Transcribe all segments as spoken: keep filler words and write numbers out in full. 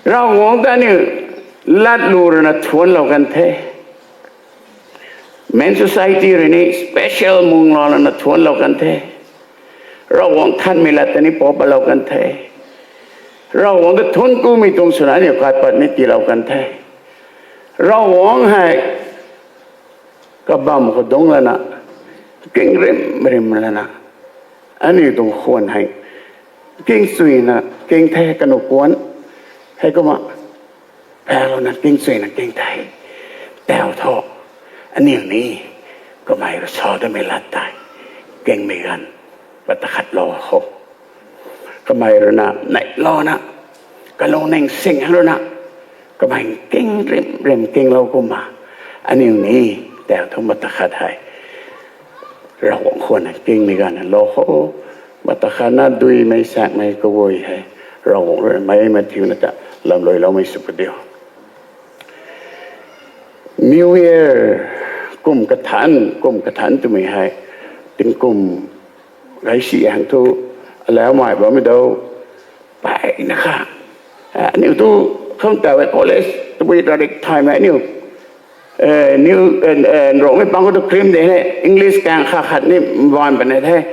Ravguangc ta aniu latlu rui na thuanclou kan the. Men Society rui ni special mung lou lana thuanclou kan the. Ravguangc thanmei lat ta ni pou patlou kan the. Ravguangc ta thuanc kumei tuang swna aniu kaipat ni tiilou kan the. Ravguangc hei kabam khou dungc lana, king rim rim lana, aniu tuang khwan hei kingchuina king the, kanu puan hei kumna palouna kingchuina king the. Tau thu, aniu ni kamei rui sa damei lat tei kingmei ganv pat ta khatlou khou, kamei rui na neihlouna, kalungning sing rui na, kamei king rim rim kinglou kumna, aniu ni tau thu pat ta khat hei Ravguangc khwan kingmei ganv lou khou, pat ta khatna duimei sakmei kaguay hei Ravguangc rui mei mathiuna ta lamluiloumei sw padiu. New Year, kum kathanc, kum kathanc twmei hei tingkum gaisi hang thu alaumei bammei dou peyna kha, aniu tu kham taw e college tabui rarik thaymei aniu, Nrongmei pang khou tu krim de he, English kaeng kha khat ni mbaanv puni the.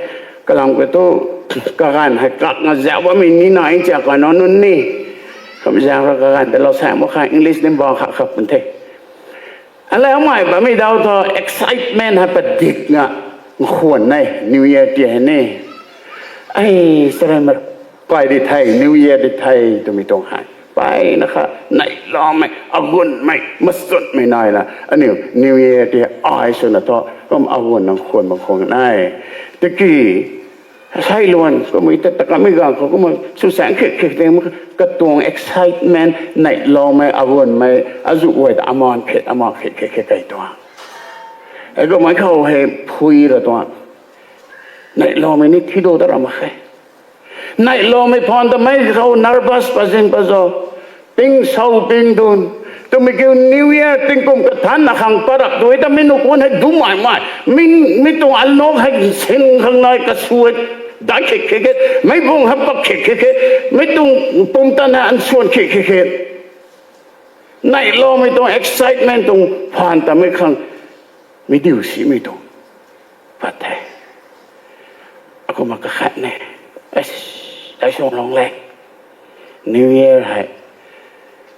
Kalam ka tu, kaganv hei kakna zauc bammei ni nai cha kano nunc ni, kum zaeng rui kaganv ta lou saeng mak kha English ni mbaanv kha khat pun the. Alaumei bammei dau thu excitement hei padikna nkhwan e New Year ti hei ni. Ai, sarei mar, kai di the, New Year di the twmei tuang hei peyna kha neihloumei, agunmei, masunmei naina aniu New Year ti ai swna thu kum agun nang khwan mak khwan e. Tiki sailuan kumna ta takamei ganv khou kumna sw saeng khik khik ting katuang excitement, neihloumei, agunmei, azuh guay ta amaan khit amaan khit khit khit kei tuang. Heikumna khou hei phui ra tuang. Neihloumei ni thido ta ra mak khe. Neihloumei phaan ta mei khou nervous pazin pazo, ping sou ping dun. Twmei kiu New Year tingkum kathanc na khang parap tu e ta mi nuh kun hei dumei mei, mi, mi tuang alok hei sin khang nai kasuai dai khik khik e, meic bung hei pak khik khik e, mi tuang pumtan hei ansuan khik khik e. Neihloumei tuang excitement tuang phaan ta mei khang mi diu simei tuang pat the. Akumna kakhat ne, ai, ai suang long le, New Year hei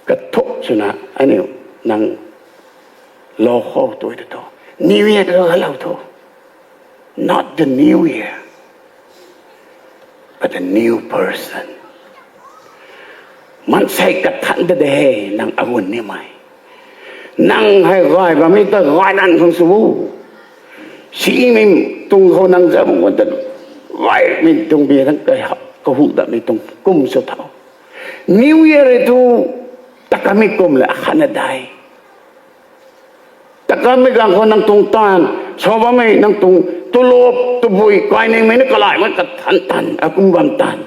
kathuk swna aniu nang lou khou tu e ta thu, New Year ta lou tho. Not the new year, but the new person. Maansei kathanc ta de he nang agun nimei. Nang hei gay bammei ta gay nan khang sw o. Simei tuang khou nang zam gun ta gaymei tuang bi nang kai ha, kahu datmei tuang kum sw thau. New Year e tu, takamei kum le akhatna dai. Takamei ganv khou nang tuang taanv, sa bammei nang tuang tulop, tabui, kainingmei ni kalaimei kathanc taanv, akum bam taanv.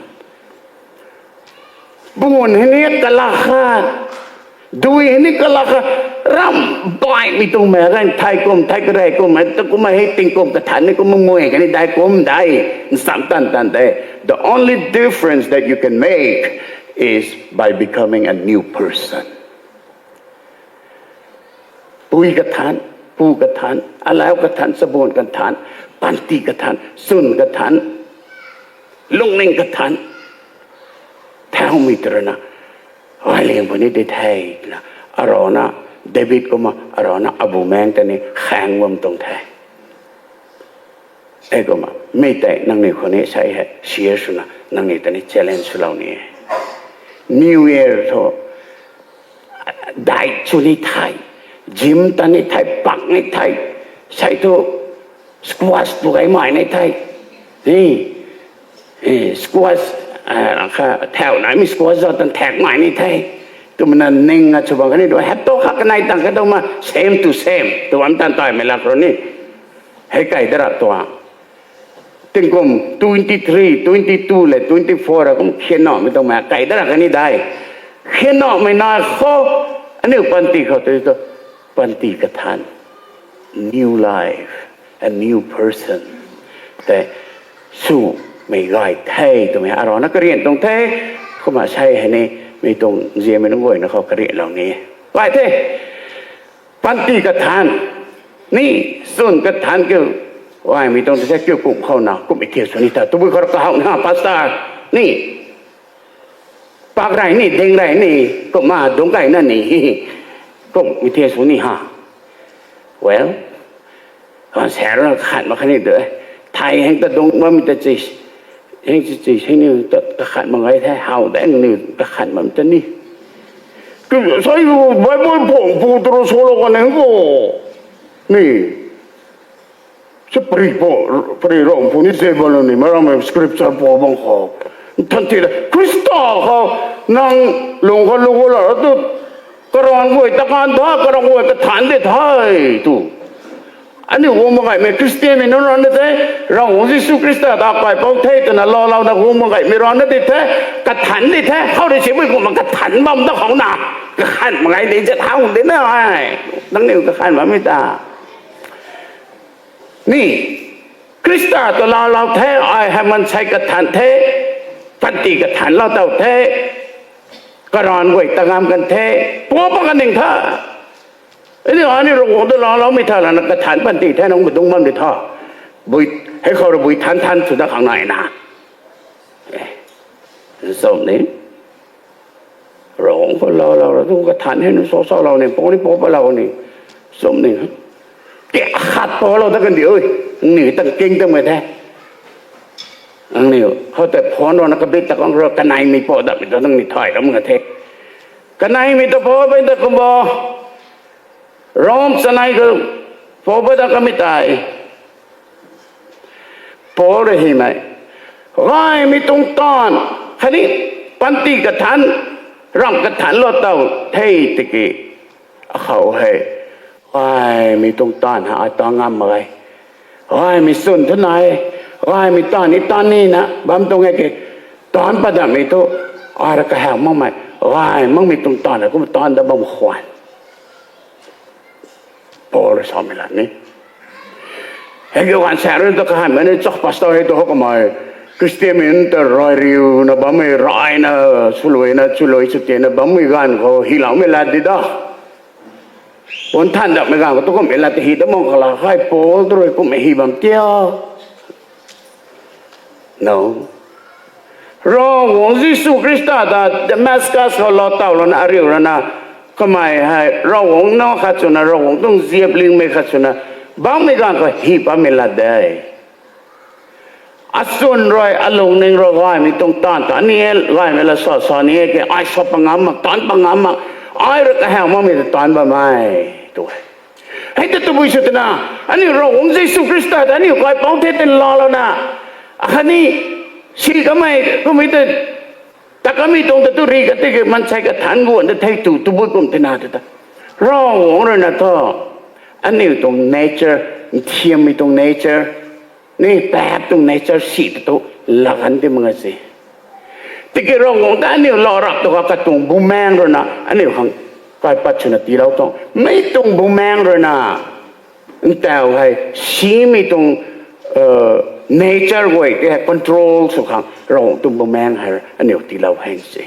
Bun hei ni kalakha, dui hei ni kalakha, ram baihmei tuang mei ganv thei kum, thei karey kum, hei ta kumna hei tingkum kathanc ni kumna mui kani dai kum dai, nsam taanv taanv de. The only difference that you can make is by becoming a new person. Pui kathanc, pu kathanc, alau kathanc, sabun kathanc, panty kathanc, chwn kathanc, lungning kathanc, thaumei tu rui na, gayliang puni di the twna, arana, David kumna arana abumaengc ta ni khaeng bam tuang the. Heikumna mi tei nangniw khou ni sei hei share swna nangniw ta ni challenge swlou ni e. New Year thu diet sw ni thei, gym ta ni thei, pak ni thei, sei thu squash tu gaymei ni thei, ni, squash, kha thau naimei squash zat tan thakmei ni thei, twmei na ning a sw bam kani tu hap tu kha kanei tang kha tu ma same to same tu bam tan taimei lak rui ni. Hei kai da ra tuang. Tingkum twenty three, twenty two le twenty four a kum khianamei tuang mei kai da ra kani dai. Khianamei nai khou, aniu panty khou tu tu, panty kathanc, new life, a new person tei swmei gay the twmei arana karian tuang the. Kumna sei hei ni, mi tuang ziamei nunc guayna khou kariatlou ni. Gay the, panty kathan, ni, chwn kathan kiu, gaymei tuang tei kiu kum khou na, kum i thiu sw ni ta, tabui khou kahaw na, pastor, ni, pak rey ni, ding rey ni, kumna dungc kayna ni, kum i thiu sw ni ha. Well, kan sa rui na kakhan mak khatni de. Thei heng ta dungc bammei ta chi, heng chi chi hei ni ta kakhan mak gay the, how de ni kakhan bammei ta ni. Ku sai Bible pung pu tu rui salou kan heng khou ni. Sa pari pu, pari ram pu ni se bam lou ni, marammei scripture pu bang khou. Than ti de, Khrista khou nang lung khou lung khou la tu, karan guay ta kan tha, karan guay kathan di the tu. Aniu guang mak gaymei Khristianmei nunc rana the, Ravguangc Jisu Khrista ta kaipouc the twna lou louna guang mak gaymei rana di the, kathan di the, khou rui simei kumna kathan bam ta khou na, kakhan mak gay di zat how di na ai. Nangniw kakhan bammei ta ni, Khrista ta laalou the, ai hei maansei kathan the, panty kathanlou tow the, karan guay ta ngam kan the, pua pa kaning tha. Aniu, aniu Ravguangc ta laaloumei tha lana kathan panty the nang mei dungc bam di tha. Bui, hei khou rui bui than than sw da khang nai na. Nchumh ni, Ravguangc khou laalou ra tu kathan hei nu sa salou ni, puni pau palou ni, nchumh ni, kakhat palou ta kandi ui, ni tang king ta mei the. Nangniw khou tei phone rana kabit ta kang rui kaneimei pau datmei ta nangniw thay ram nga the. Kaneimei ta pau bam ta kumbo, Rom chanei khou pau bam ta kamei tei, Paul rui hymei, gaymei tuang taanv khatni panty kathan, ramh kathanlou tow the tiki, akhou hei, gaymei tuang taanv hei ai ta ngam mak e. Gaymei chwn thu nai, gaymei taanv ni taanv nina bam tuang e ki, taanc pat datmei thu, ai rui kahaw makmei, gay makmei tuang taanv hei kum taanc dat bam khwan. Paul rui samei la ni. Hei kiu ganv sa rui ta kahanmei ni chak pastor hei tu hou kamei, Khristianmei nunc ta rui riuna bammei, rayna, swluina, chului chutiana bammei ganv khou hyloumei lat di da. Pun than datmei ganv khou tu kummei lat ta hy ta mang kala khe, Paul tu rui kummei hy bam tia. No. Ravguangc Jisu Khrista ta Damascus khou lou tawlouna ariu rana, kamei hei Ravguangc nac khat swna, Ravguangc tuang ziaplingmei khat swna, bammei ganv khou hy bammei lat de. Achwn rui, alungning rui gaymei tuang taanv ta ni e, gaymei lat sa sa ni e ki, ai sa pa ngam mak, taanc pa ngam mak, ai rui kahaw makmei ta taanc bam e, tu e. Hei ta tabui sw twna, aniu Ravguangc Jisu Khrista ta aniu kaipouc the twna laalouna, akhatni si kamei kummei ta, ta kamei tuang ta tu ri kati ki maansei kathanc guan ta the tu tabui kum tina tu ta, Ravguangc rui na thu, aniu tuang nature, nthiammei tuang nature, ni paap tuang nature si ta tu, laa kan ti mak a si. Tiki Ravguangc ta aniu lou rap tu kha katuang bumaengc rui na, aniu khang kaipat swna tiilou tuang. Mi tuang bumaengc rui na, ntau hei, simei tuang, nature guay tei hei control sw khang, Ravguangc tuang bumaengc hei aniu tiilou hei si.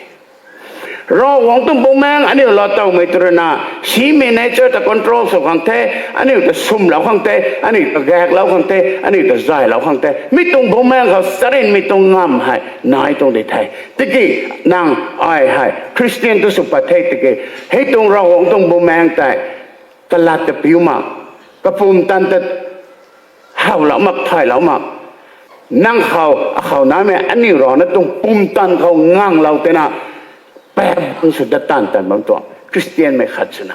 Ravguangc tuang bumaengc aniu lou tawmei tu rui na, simei nature ta control sw khang the, aniu ta swmlou khang the, aniu ta gaeklou khang the, aniu ta zaylou khang the. Mi tuang bumaengc khou charynmei tuang ngamv hei nai tuang di the. Tiki nang ai hei Khristian tu sw pat the tiki, hei tuang Ravguangc tuang bumaengc tei, kalat ta piu mak, kapumtan ta howlou mak, thaylou mak. Nang khou, akhou namei aniu rana tuang pumtan khou nganglou tei na, paap bang sw dat taanv tan bam tuang Khristianmei khat swna,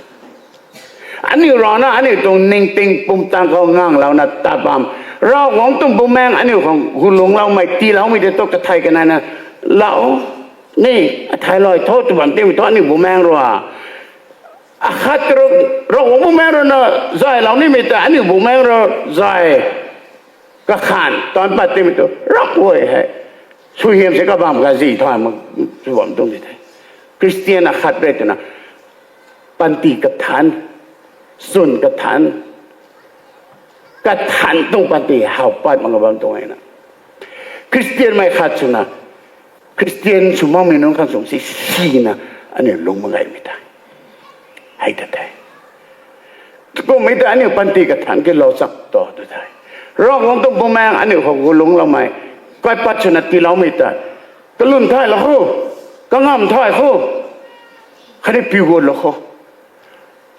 aniu rana aniu tuang ningting pumtan khou nganglouna tat bam, Ravguangc tuang bumaengc aniu khang gulungloumei tiiloumei tei tu kathei kanaina, lau, ni, athei lou tho tw bam timei thu aniu bumaengc rui akhat rui, Ravguangc bumaengc rui na zaylou nimei ta aniu bumaengc rui zay kakhan taanc pat timei tu rap guay hei, suaihiam si kabamv kazi thay mak, sw bam tuang di the. Khristian akhat rui twna, panty kathanc, chwn kathanc, kathanc tuang panty how pat mak bam tuang e na. Khristianmei khat swna, Christian sw makmei nunc khang sw si sina aniu lung mak gaymei tei hei ta the. Kummei ta aniu panty kathan ki lou chak to tu the. Ravguangc tuang bumaeng aniu khou gu lungcloumei, kaipat swna tiiloumei ta, kalun thay lou kho, kangam thay kho, khatni piu gu lou kho.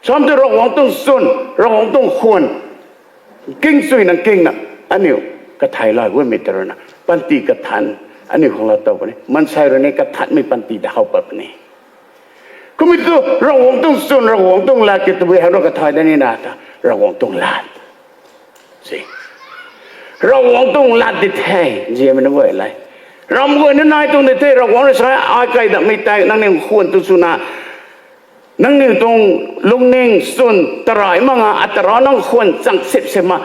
Sam tu Ravguangc tuang chwn, Ravguangc tuang khwan, kingchuina kingna aniu kathai lay guaymei ta rui na panty kathan aniu khang laa tow puni. Maansei rui ni kathanmei panty ta how pat puni. Kummei tu Ravguangc tuang chwn, Ravguangc tuang lat ki tabui hei rui kathai da ni na ta, Ravguangc tuang lat si. Ravguangc tuang lat di the, nzianmei nunc guay le. Ram guayna nai tuang di the, Ravguangc rui sa ai kai datmei tei nangniw khwan tu swna, nangniw tuang lungning chwn tarai mak nga, atara nang khwan chang sip sip ma,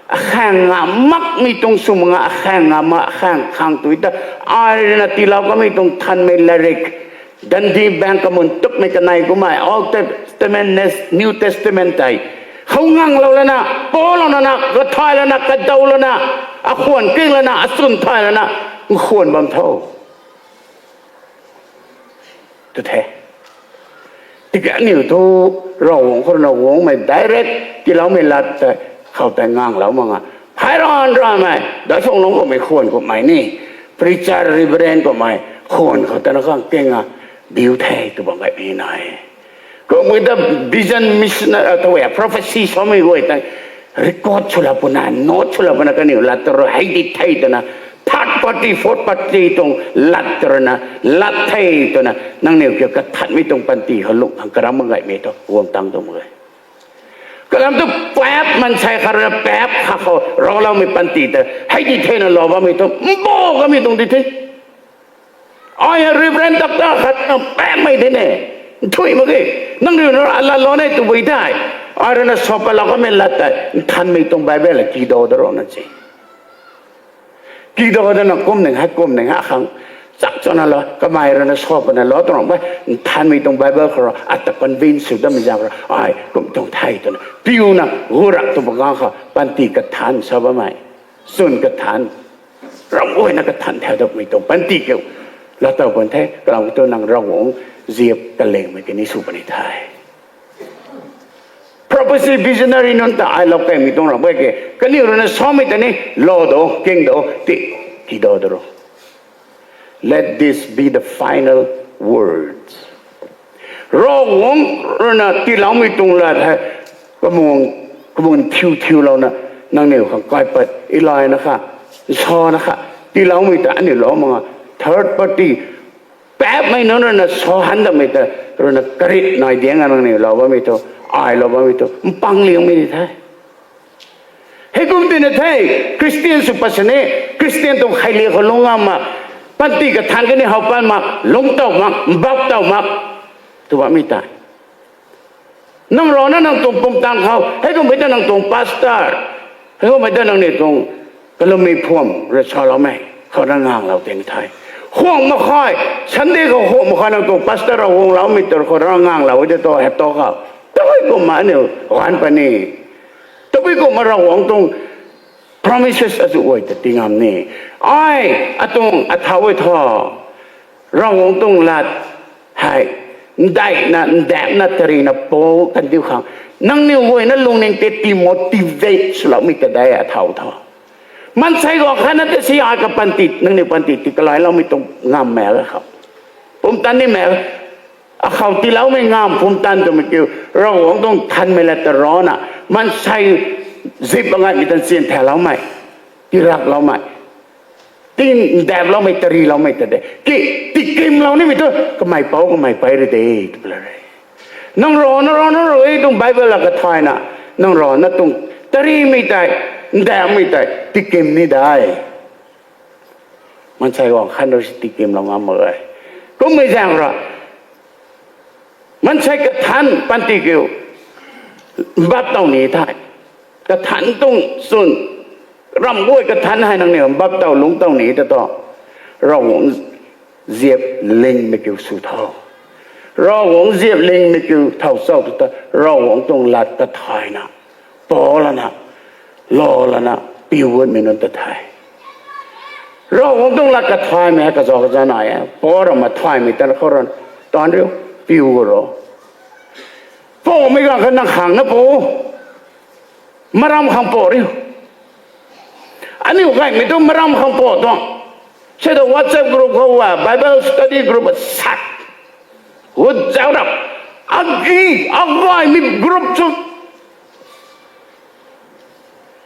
akhaeng nga makmei tuang sw mak nga, akhaeng nga ma, akhaeng khang tui ta, ai rui na tiilou kamei tuang nthanmei latrik, dandi bang kamun tukmei kanei kumei, Old Testament, New Testament tei khou nganglou lana, palou lana, kathai lana, kadaw lana, akhwan king lana, achwn thay lana, nkhwan bam tho tu the. Tiki aniu thu Ravguangc khou rui na guangmei direct tiiloumei lat tei khou tei nganglou mak nga, phey ran ramei daic phungc lungc kummei khwan kummei ni, preacher, reverend kummei khwan khou tana khang king a biu the tw bam gaymei nai. Kummei ta vision, mission, a, tawei prophecy samei guay tei record swlou puna, note swlou puna kaniw lat ta rui hei di the twna, third party, fourth party tuang lat ta rui na, lat the twna nangniw kiu kathanmei tuang panty khou lung khang karam mak gaymei tu guang tang tu mak e. Kalam tu paap maansei khat rui na paap kha khou rouloumei panty ta hei di thena lou bammei tu mbo kamei tuang di the. Ai reverend doctor khat na paapmei di ne, nthuih mak e, nangniw na alat lou ne twbui tei, ai rui na sa patlou kamei lat tei nthanmei tuang Bible la kidaw da ro na si. Kidaw dana kum ning hei kum ning hei khang chak chana lou, kamei rui na sa pana lou tuang ramh e, nthanmei tuang Bible khou rui ata convince sw datmei zaeng rui ai kum tuang the twna piuna gu rak tu pa kang khou panty kathan sa bammei, chwn kathan, ram guayna kathan thau datmei tuang panty kiu laa tow pun the. Kalam tu nang Ravguangc ziap kalingmei kani sw puni the. Prophecy, visionary nunc ta ai lou kaimei tuang ramh e ke, kaniw rui na samei ta ni lou do, king do, ti, kidaw da ro. Let this be the final words. Ravguangc rui na tiiloumei tuang lat hei kamung, kamung thiu thiulouna nangniw khang kaipat, ilayna kha, nsana kha tiiloumei ta aniu lou mak nga, third party paapmei nunc rui na sa han datmei ta rui na karit nai diang a nangniw lou bammei tu, ai lou bammei tu mpang liangmei di the. Heikum tina the, Christian sw pat sini, Christian tuang khaili khou lung ngam mak, panty kathan kani how pat mak, lungc tow mak, mbap tow mak tw bammei tei nang rana nang tuang pumtan khou, heikummei ta nang tuang pastor, heikummei ta nangniw tuang kalummei phuam rui saloumei khou na nganglou ting the. Khuang mak khe, Sunday khou khuang mak khe nang tuang pastor rui guangloumei tu khou na nganglou e de tu hei tu khou, tabui kumna aniu ganv puni, tabui kumna Ravguangc tuang promises azuh guay ta tii ngam ni. Ai, atuang athau e thu, Ravguangc tuang lat hei ndaihna, ndapna, tarina pou kandiu khang nangniw guayna lungning tei demotivate swloumei ta de athau thu. Maansei guang khatna ta si ai kapanty, nangniw panty ti kalayloumei tuang ngammei khou, pumtan nimei akhou tiiloumei ngam pumtan twmei kiu, Ravguangc tuang nthanmei lat ta rana, maansei zip bangaimei tan syan thauloumei, tirakloumei, tin ndaploumei, tariloumei ta de ki, tikimlou nimei tu kamei pou kamei pei rui de tw pla re. Nang rana, rana rui tuang Bible la kathayna, nang rana tuang tarimei tei, ndapmei tei tikim ni de. Maansei guang khatna si tikimlou ngam mak e. Kummei zaeng rui maansei kathanc panty kiu mbap tow ni the. Kathanc tuang chwn, ramh guay kathanc hei nangniw mbap tow lungc tow ni ta tu, Ravguangc ziap lingmei kiu sw tho. Ravguangc ziap lingmei kiu thow cho tu ta Ravguangc tuang lat kathayna, pou lana, lou lana, piu gutmei nunc ta the. Ravguangc tuang lat kathaymei hei kazauh kazanc nai e. Pou ramh ma thaymei ta khou rui, taanv riu, piu gu ro. Poumei ganv kha nang khang na pou. Maram khang pou riu. Aniu gaymei tu maram khang pou tuang. Sei ta WhatsApp group khou a, Bible study group a sat. Hut zau rap. Agi, agaymei group chu.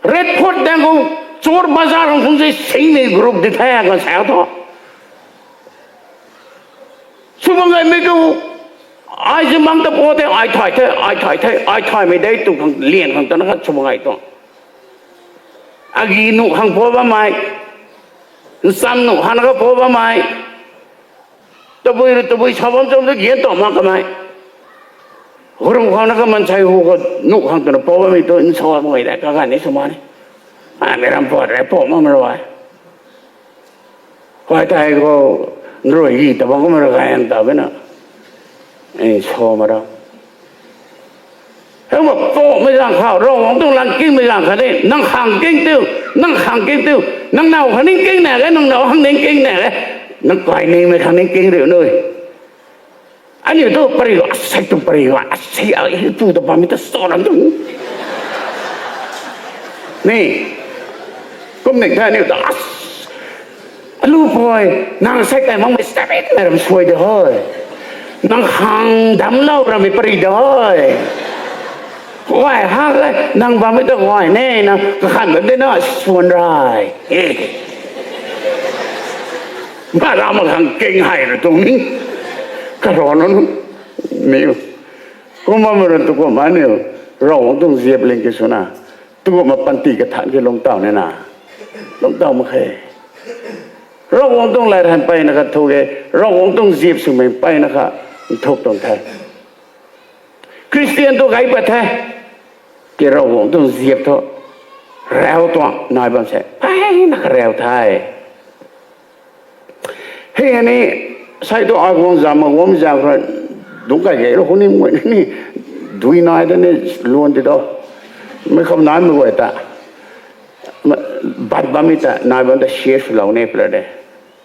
Red Fort dang khou, Chor Bazar khang phung se singmei group di the kan sa thu. Sw bam gaymei tu, ai zimang ta pou the, ai thay the, ai thay the, ai thaymei dei tu khang lian khang tana khat sw bam gay tuang. Agi nuh khang pou bammei, nsam nuh khang na kha pou bammei, tabui ru tabui sa bam cham tu gian tuang mak kamei. Guru khang na kha maansei hu khou nuh khang twna pou bammei tu nsa bam gay de, kaganv ni sw ma ni. Amei ram pat rei pou makmei rui. Kai tei khou, nrui gi ta bam kumna rui gay ang ta bena. E, sa ma ra. Hei ma poumei zaeng khou, Ravguangc tuang lat kingmei zaeng kha de, nang khang king tiu, nang khang king tiu, nang now khang ning king na e, nang now khang ning king na e, nang kai ningmei khang ning king riu nui. Aniu tu pary ga, asei tu pary ga, asei a, hi tu ta bammei ta sa ram tu. Ni, kum ning the aniu ta, as, alu pui, nang sei kai makmei step it mei ram suai de hoi. Nang khang damclou rammei pary de hoi. Guay ha le, nang bammei ta guay ne, nang kakhan bam de na, suan rai. E. Mara mak khang king hei ra tuang ni. Karon nunc. Niu. Kumna mei rui tu kumna niu. Ravguangc tuang ziap ling ki swna. Tu kumna panty kathan ki lungctaw nina. Lungctaw mak khe. Ravguangc tuang lat hei mpeyna kha nthuk e. Ravguangc tuang ziap swmei mpeyna kha nthuk tuang the. Khristian tu gay pat the. Ki Ravguangc tuang ziap thu. Rau tuang nai bam se. Mpeyna kha rau the. Hei ni, sei tu ai guang zam ma guang zam khou, dungc kai gay ru khou ni, mei ni, dui nai ta ni, luan ti tu. Mei khou naimei guay ta. Bat bammei ta, nai bam ta share swlou ni pla de.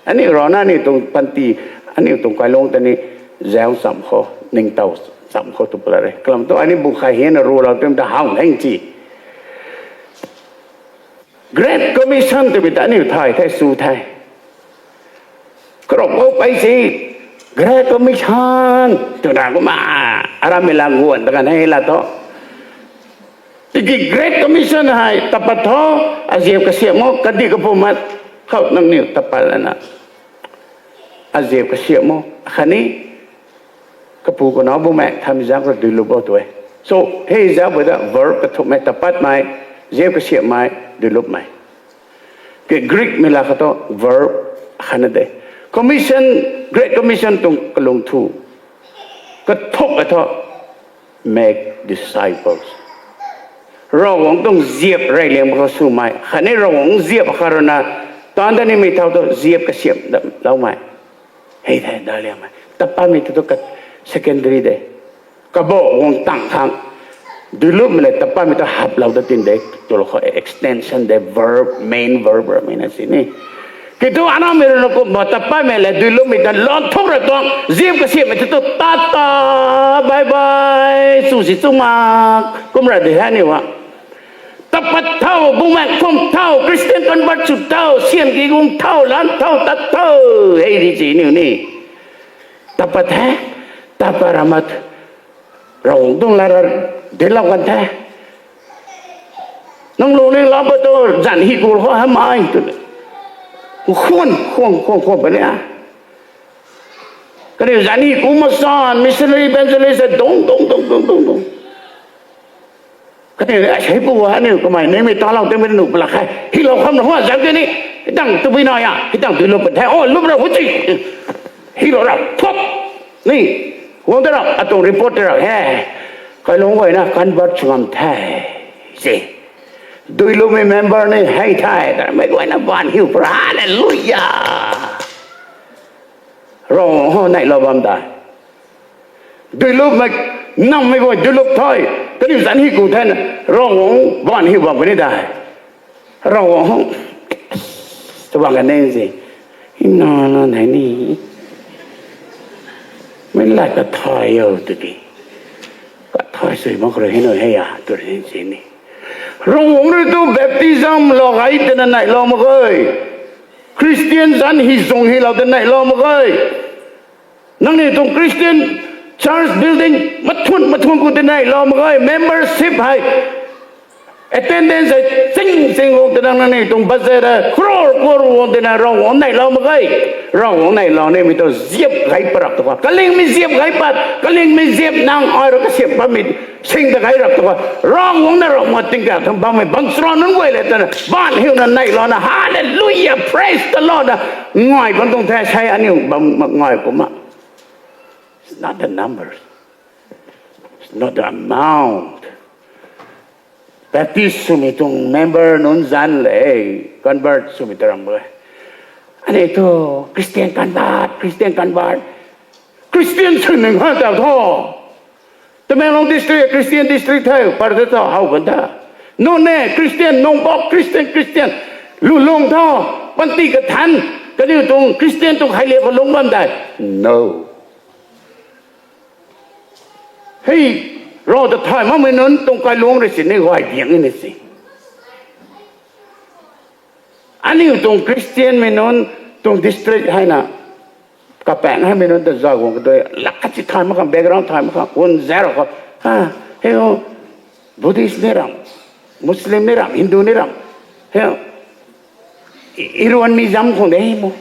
Aniu rana aniu tuang panty, aniu tuang kailung ta ni, zauc cham khou, ningtow cham khou tu pla re. Kalam tu aniu bu khai hina rulou twmei ta how neng ti. Great Commission twmei ta aniu thay the, sw the. Karam khou pei si, Great Commission twna kumna, arammei la guan ta kan hei la thu. Tiki Great Commission hei, tapat tho, aziap kasiam o, kandih kapumc mat, khou nangniw tapat lana. Aziap kasiam o, khatni, kapu kanac bumaengh thamei zaeng rui duilup o tu e. So, hei zaeng bu ta verb kathumhmei, tapatmei, ziap kasiammei, duilupmei. Ke Greekmei la kha thu verb khatna de. Commission, Great Commission tuang kalung thu. Kathumh e thu, make disciples. Ravguangc tuang ziap reyliang khou swmei. Khatni Ravguangc ziap kha rui na, taanv ta nimei thau tu ziap kasiam damcloumei. Hei the, daliangmei. Tapatmei tu tu kat secondary de. Kabah guang tang khang. Duilupmei le tapatmei tu haplou ta tin de. Tulou khou extension de verb, main verb ramei na sini. Kitu anaumei rui na kumna tapatmei le duilupmei ta lon thuk ra tuang. Ziap kasiammei tu tu tata, bye bye, sw si sw mak. Kumna de hei ni wa. Tapat thau, bumaengh phum thau, Christian convert sw thau, sian ki gung thau, lan thau, tat thau, hei di si niu ni. Tapat the, tapat ramat, Ravguangc tuang lat ra, dinclou kan the. Nang lungning lam pat tu, zanc hi kul khou hamei tu. Khwan, khwan, khwan, khwan puni a. Kaniw zanc hi ku masan, missionary, evangelist, dong, dong, dong, dong, dong, dong. Kaniw ni, asei pu ha niw, kamei ningmei talou tingmei nuh pla khe. Hilou kham na hua zauc ke ni, hei tang tabui na ya, hei tang duilup pat the, o, lup ra hu ti. Hilou ra, thop. Ni, guang ta ra, atuang report ta ra, he. Kailung guay na convert sw ngam the. Si. Duilupmei member ni, hei the, ta mei guay na baanv hiu pra, hallelujah. Ravguangc hou neihlou bam dai. Duilupmei, nammei guay duilup the. Kaniw zanc hi ku the na, Ravguangc baanv hiu bam puni dai. Ravguangc hou Bang ka ning si. Hina na nei ni. Mei lai kathay o tu ki. Kathay sui mak rui hei nu hei a tu ri si ni. Ravguangc rui tu baptism lou gay twna neilou mak ge. Christian zanc hei zung hei lou twna neilou mak ge. Nangniw tuang Christian church building mathun mathun khou twna neilou mak ge. Membership hei, attendance hei ching ching khou twna nangniw tuang budget hei crore crore khou twna Ravguangc neilou mak ge. Ravguangc neilou nimei tu ziap gay pat rap tu kha. Kalingmei ziap gay pat, kalingmei ziap nang ai rui kasiam patmei sing ta gay rap tu kha. Ravguangc na Ravguangc tingkauh thangc bammei bangchara nunc guay le twna baanv hiuna neilouna, hallelujah, praise the Lord na ngai bam tuang the, sei aniu bam ngai kumna. It's not the numbers. It's not the amount. Baptist swmei tuang member nunc zanc le, convert swmei ta ram e. Aniu tu Christian convert, Christian convert. Christian swning ha ta tho. Tamenglong district Christian district the, par ta tho, how bam ta. Noney Christian, Nongbok Christian, Christian. Lulung tho, panty kathan, kaniw tuang Christian tuang khailiak khou lungc bam dai. No. Hei, Rav ta thay makmei nunc tuang kailuangc rui sini gay diang ni si. Aniu tuang Christian mei nunc tuang district hei na, kapaeng hei mei nunc ta zauc guang kadui, lak kachi thay mak khang, background thay mak khang, kun zero khou, ha, hei o, Buddhist ni ram, Muslim ni ram, Hindu ni ram, hei, Iruanmei zam khang de hei mo,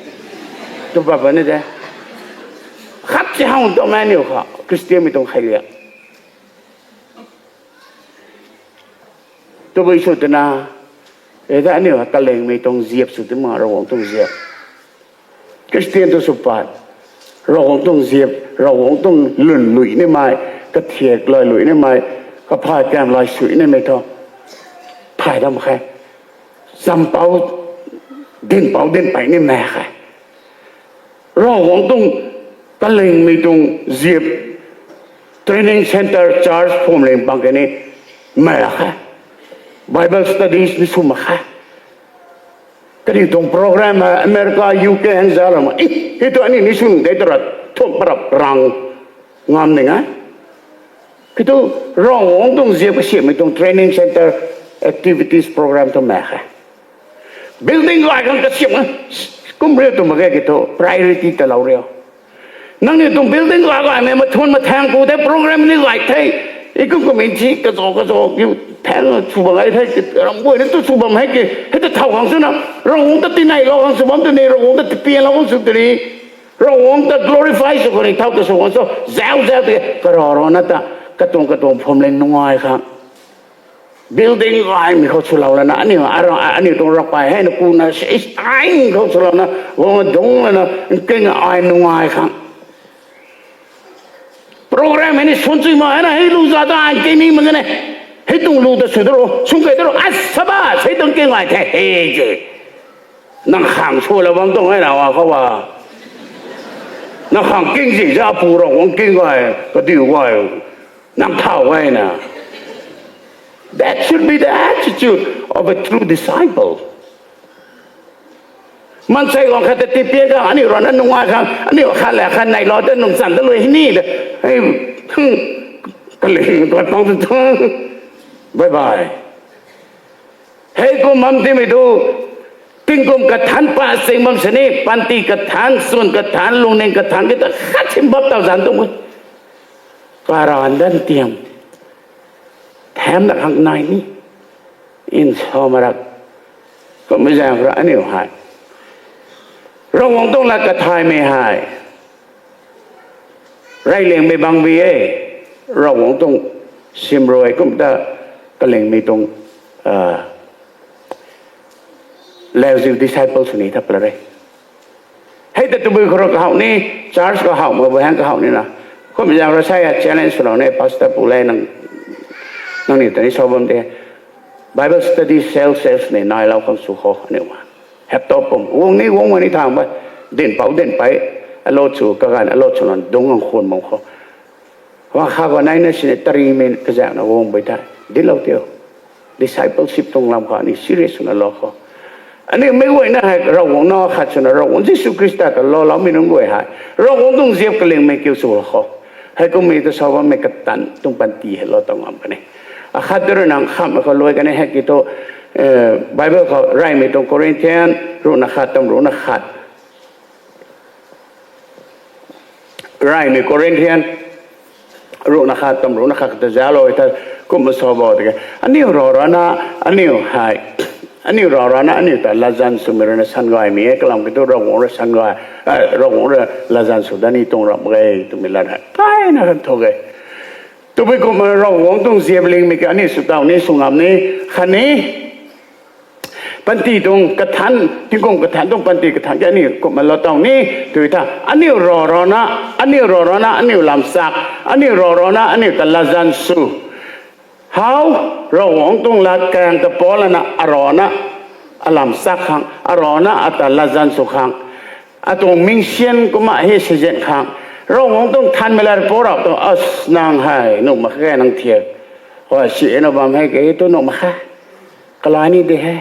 tu baba ni de, khat si how tu mei aniu kha Christian mei tuang khailiak. Tabui sw twna, e ta aniu kalingmei tuang ziap sw twna Ravguangc tuang ziap, Christian tu sw pat, Ravguangc tuang ziap, Ravguangc tuang lwnlui nimei, kathiak lay lui nimei, kaphay kam lay sui nimei thu thay dam khe. Champouc, dinhpouc dinhpey nimei khe. Ravguangc tuang kalingmei tuang ziap, training centre, church phwamling bang kani mei khe. Bible studies ni sw mak khe. Kaniw tuang program America, U K hang zalou ma, hei tu aniu ni sw nung de twra thum parap rang ngam ning e. Kiu thu, Ravguangc tuang ziap kasiammei tuang training centre, activities program tu mei khe. Building gay khang kasiam e, kum riu tu mak ge kiu thu priority talou riu. Nangniw tuang building gay gaymei mathun mathaeng ku the, program ni gay the. I kum kum in si kazaw kazaw kiu thaeng sw bam gay the, ramh guay ni tu sw bam hei ki hei ta thow khang swna, Ravguangc ta tineilou khang sw bam twni, Ravguangc ta tipianlou khang sw twni, Ravguangc ta glorify sw khang ni thow ta sw khang sw zau zau tei karana ta, katuang katuang phwamling nungai khang building gaymei khou swlou lana, aniu tuang ravkai hei na kuna sisang khou swlouna, guang dungc lana, nking ai nungai khang program hei ni suan chui ma na, hei lu za ta ai kei ni mak ge ne. Hei tuang lu ta sw daro, sw kei daro, a saba, hei tuang kei ngai the, hei je. Nang khang swlou bam tuang e na, wa khou a. Nang khang king zi za pu Ravguangc king gay, kadiu gay. Nang thau gay na. That should be the attitude of a true disciple. Maansei guang khat ta tipian khang, aniu rana nungai khang, aniu khat le khat neilou ta nung chan ta lui hei ni de. Hei, kaling tuan pang tu tu. Bye bye. Hei kum bam timei tu, tingkum kathanc pa sing bam sini, panty kathanc, swn kathanc, lungning kathanc, ki ta khat sim bap tau zan tuang e. Karan dan tiam. Thaemna khang nai ni. Nsa marak. Kummei zaeng khou rui aniu hei, Ravguangc tuang lat kathaymei hei reyliangmei bangbi e. Ravguangc tuang simrui kum ta kalingmei tuang, lauziu disciple sw ni thap la re. Hei ta tabui khou rui kahow ni, church kahow mak bu hang kahow ni na. Kummei zaeng rui sa a challenge swlou ni, pastor pu le nang, nangniw ta ni sa bam de. Bible study cell, cell sw ni nailou khang sw khou aniu ma. Hep top pum guang ni guang ma ni thang ba. Dinhpouc dinhpey, allot sw kaganv, allot sw lan dungc ang khwan mang khou. Wa kha khou nai na sini tarimei kazaekna guang bui the. Dinclou tio. Discipleship tuang lam khou aniu serious swna lou khou. Aniu mei guayna hei Ravguangc nac khat swna Ravguangc Jisu Khrista ta lou loumei nunc guay hei Ravguangc tuang ziap kalingmei kiu sw khou, heikummei ta sa bammei katan tuang panty hei lou tuang ngam kan e. Akhat de rui nang khamhmei khou luai kan e hei ki thu, Bible khou reymei tuang Corinthian ruhna khat tam ruhna khat Reymei Corinthian ruhna khat tam ruhna khat ta zauclou e the, kumna sa bam tiki, aniu rarana, aniu hei, aniu rarana aniu ta latzan swmei rui na sangaymei e, kalam kiu thu Ravguangc rui sangai, Ravguangc rui latzan sw dat ni tuang ram mak ge twmei lat hei kaina kan thu e. Tabui kumna Ravguangc tuang ziap lingmei ki aniu sw taw ni sw ngam ni, khatni panty tuang kathanc, tingkum kathanc tuang panty kathanc ki aniu kumna lou taw ni, tw tha, aniu rarana, aniu rarana aniu lamchak, aniu rarana aniu ta latzan sw how, Ravguangc tuang lat kaeng ta pau lana arana alamchak khang, arana ata latzan sw khang, atuang mingsian kumna hei sizan khang, Ravguangc tuang thanmei lat pou rap tu, as nang hei nuh mak khe nang thiak. Hei si na bam hei ke tu nuh mak khe. Kalai ni de he.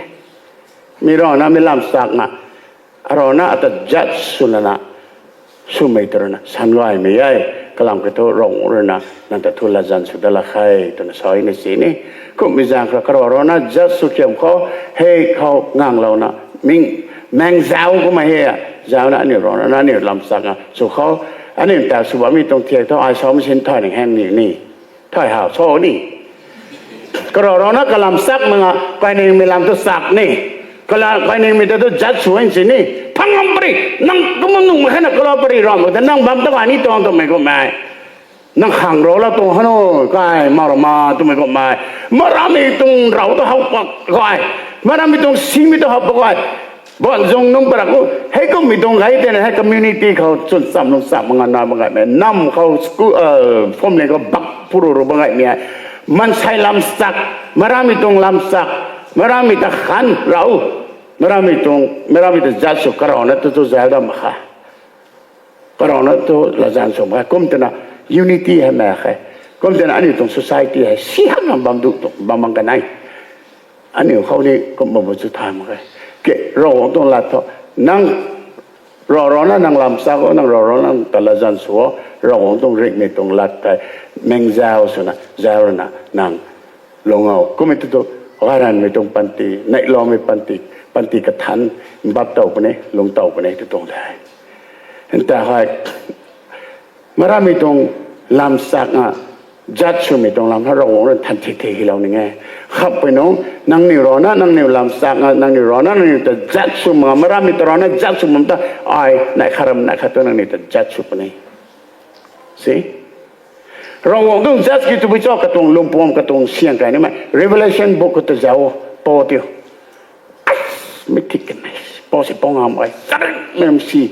Mi rana mi lamchakna, arana ata judge sw lana, swmei ta rui na sangaymei e, kalam kiu thu Ravguangc rui na nang ta thu latzan sw dat la khe twna sa ni si ni. Kummei zaeng kha kararana judge sw kiam khou, hei khou nganglouna, ming, meng zauc kumna hei, zaucna aniu rarana aniu lamchakna sw khou, aniu ta sw bammei tuang thiak thu ai sa machine thay ning heng ni ni. Thay how sa ni. Kararana kalamchak mak nga, kainingmei lam tu chak ni. Kala, kainingmei ta tu judge sw e si ni. Phang ngam pary, nang kumna nuh mak khe na kalou pary ram mak ta nang bam ta gay ni tuang twmei kumhmei. Nang khang rou la tuang hanu, kai, marama twmei kumhmei. Maramei tuang rou ta how pak kai. Maramei tuang simei ta how pak kai. Banzung nunc para khou, heikummei tuang gay tei na hei community khou chwn cham lung cham mak nga na bam gaymei. Nam khou school, phwamling khou bak puru ru bam gaymei hei. Mansei lamchak, maramei tuang lamchak, maramei ta khan rou, maramei tuang, maramei ta judge sw karana tu tu zauc dam mak kha. Karana tu latzan sw mak khe. Kum twna unity hei mak khe. Kum twna aniu tuang society hei si hak ngam bam duh tu bam mak kan e. Aniu khou ni kum bam bu chu thay mak khe. Ke, Ravguangc tuang lat thu, nang rarana nang lamchak o, nang rarana nang ta latzan sw o, Ravguangc tuang ringhmei tuang lat tei meng zauc swna zauc rui na nang lung o. Kummei tu tu, gayranmei tuang panty, neihloumei panty, panty kathanc, mbap tow puni, lung tow puni tu tuang de. Nta hei, maramei tuang lamchakna judge swmei tuang lam na Ravguangc rui than thik thik hei lou ning e. Khappui nungc, nangniw rana nangniw lamchakna, nangniw rana nangniw ta judge sw mak, maramei ta rana judge sw mak ta, ai neih khat ram neih khat tu nangniw ta judge sw puni. Si? Ravguangc tuang judge ki tabui cho, katuang lungpuam, katuang syang kai nimei Revelation book khou ta zauc, pou tiu. Ai, mei thik kan e, pou si pou ngam ai, sarin mei si,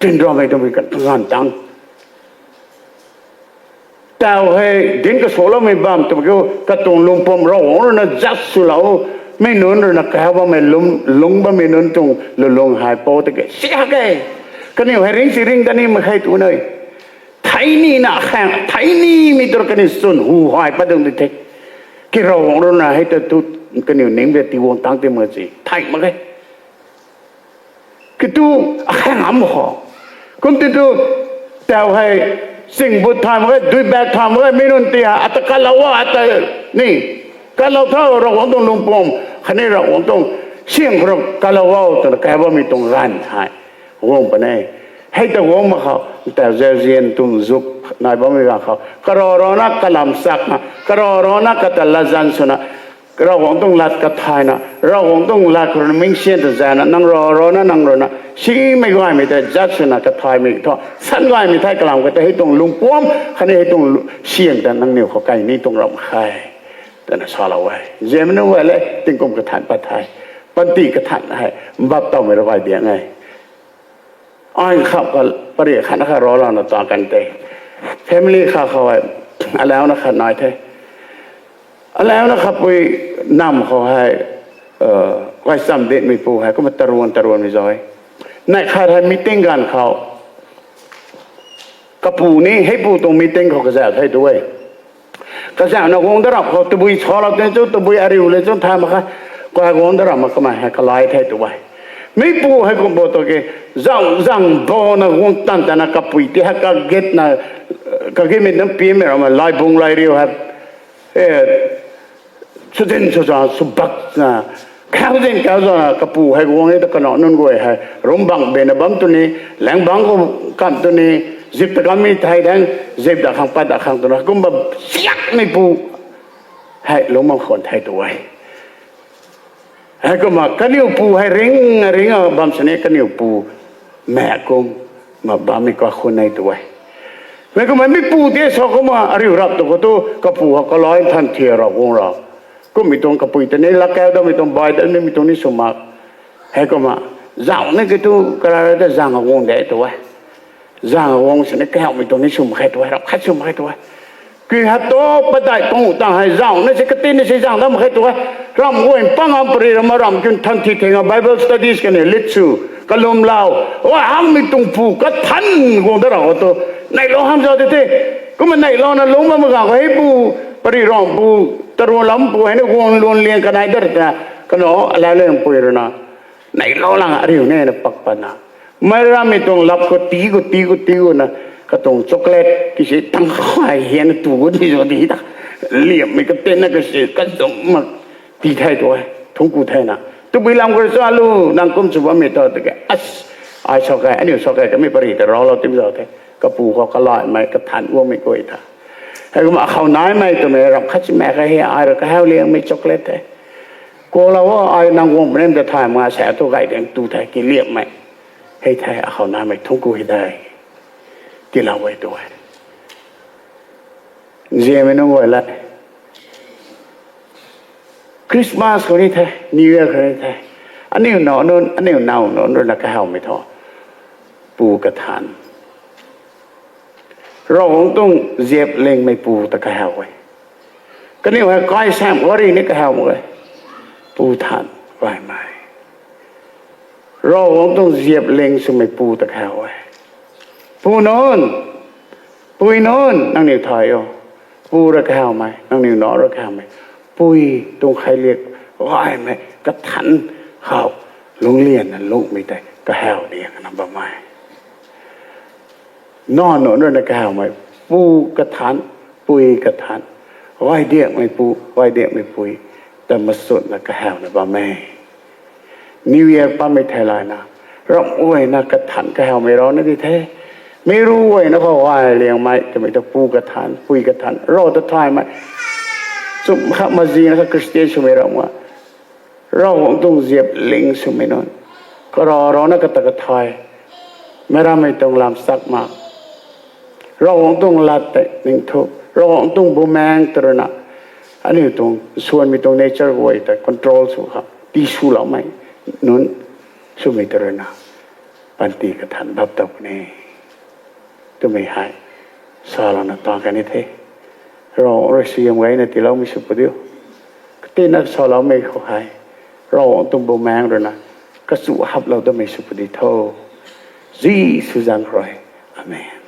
tinraumei tuang kan ganv tang. Tau hei dinc kasaloumei bam twmei kiu, katuang lungpuam Ravguangc rui na judge swlou, mei nunc rui na kahau bammei lung, lung bammei nunc tuang lulung hei pou tiki si hak e. Kaniw hei ring si ring dat ni mak khe tu ne. Thei nina khang, thei nimei tu rui kaniw chwn hu hei pat dung di the. Ki Ravguangc rui na hei ta tu kaniw ning de tiiguang tang ti mak si thei mak khe. Kitu akhang am khou. Kum ti tu, tau hei, singbut thay mak khe, duibak thay mak khe, mi nunc ti hei ata kalou a, ata ni, kalou tho, Ravguangc tuang lungpuam khatni Ravguangc tuang syang khou rui kalou o twna kai bammei tuang ganv hei guang puni. Hei ta guang mak khou, tau zauzian tuang zuk nai bammei ganv khou, kararana kalamchakna, kararana kata latzan swna, Ravguangc tuang lat kathayna, Ravguangc tuang lat khou rui na mingsian ta zana, nang rarana nang rui na simei gaymei ta judge swna kathaymei thu, san gaymei thei kalam kata hei tuang lungpuam khatni hei tuang lu-, syang ta nangniw khou kai ni tuang ram khe, twna salou e. Ziamei nunc guay le, tingkum kathanc pat the, panty kathanc hei mbap towmei rui gay diang e. Ai khap kha, pari khat na kha rou lana ta kan te. Family kha khou hei, alauna khat nai the. Alauna khatpui nam khou hei, kai cham dinmeipu hei kumna taruan taruanmei zauc e. Neih khat hei meeting ganv khou, kapu ni heipu tuang meeting khou kazauh the tu e. Kazauhna guang da rap khou tabui salou tei chu, tabui ariu le chu thay mak khe. Kaguang da ram ma kamei hei kalai the tu e. Mipu hei kum bo tu ke, zauh zang bo na guang tan tan na kapui ti hei kaget na, kagimei na pimei ram ma laibung lairiu hei, e, sudin suza subak na, kau zin kau za na kapu hei guang e ta kanac nunc guay hei rum bang be na bam tu ni, lang bang kum kam tu ni, zip ta kam mi thei dang, zip da khang pat da khang tu na, kumba siak mipu hei lungmang khwan the tu e. Heikumna kaniw pu hei ring, ring a bam sini kaniw pu maek kum ma bammei kakhun e tu e. Mei kumna mipu tei sa kumna ariu rap tu khou tu kapu hei kalai than thi ra guang ra. Kummei tuang kapui ta ni lak kau dammei tuang bai ta ni mi tuang ni sw mak. Heikumna zauh ni ki tu kara ta zang a guang de tu e. Zang a guang sini kahawmei tuang ni sw mak khe tu e, rap khat sw mak khe tu e. Kui hei tu padeih pang tang hei zauh na si katin na si zang dam khe tu e. Ram guay pang am pari ram a ram kiu than thi theng a Bible studies kani lit sw, kalum lau. O hangmei tuang pu kathan guang da ra khou tu, neilou ham za de the. Kumna neilou na lungc bam gang khou hei pu, pari ram pu, taruan lam pu hei na guang luan liang kanei dar ta, kanac alauliangpui rui na neilou lang ariu ne na pak patna, mei rammei tuang lap khou tii khou tii khou tii khou na, katuang chocolate kisi tang khay hian tu khou di zo di ta, liammei katin na kasi kazum mak tii the tu e, thungc ku the na. Tabui lam khou rui sa lu, nang kum sw bammei tu tiki, as, ai sa khe, aniu sa khe, kamei pari ta raclou tim za the. Kapu khou kalaimei, kathan guangmei guay ta. Heikumna akhou naimei twmei ram khat si mak khe hei, ai rui kahaw liangmei chocolate the. Kuaklou o, ai nang guang puni ta thay ma sa tu gay ding tu the, kiliammei. Hei the, akhou naimei thungc ku hei de. Tiilou e tu e. Nzianmei nunc guay le. Christmas khou ni the, New Year khou ni the, aniu nac nunc, aniu nac nunc rui na kahawmei thu, pu kathan. Ravguangc tuang ziaplingmei pu ta kahaw e. Kaniw hei kai sam gari ni kahaw mak e. Pu than gaymei. Ravguangc tuang ziapling swmei pu ta kahaw e. Pu nunc, pui nunc, nangniw thay o. Pu rui kahawmei, nangniw nac rui kahawmei. Pui tuang kheiliak gaymei, kathan khou, lungclianna lungcmei tei kahaw diak na bam e. Nac nunc rui na kahawmei, pu kathan, pui kathan, gay diakmei pu, gay diakmei pui, ta masutna kahawna bam e. New Year pammei theilayna, ramh guayna kathan kahawmei rau na di the. Meic ru guayna khou gay liangmei twmei ta pu kathan, pui kathan, rav ta thaymei. Chum kha mazina kha Christian swmei ramh a, Ravguangc tuang ziapling swmei nunc, kara rana kata kathay, meic rammei tuang lam sak mak, Ravguangc tuang lat tei ningthu, Ravguangc tuang bumaengc ta rui na, aniu tuang nsuanmei tuang nature guay tei control sw kha, tii swloumei nunc swmei ta rui na, panty kathan bap tou puni twmei hei salouna ta kan ni the. Ravguangc rui suaihiam gayna tiiloumei sw pu diu. Katina saloumei khou hei, Ravguangc tuang bumaengc rui na kachu haplou damei sw pu di tho. Jisu zaeng rui. Amen.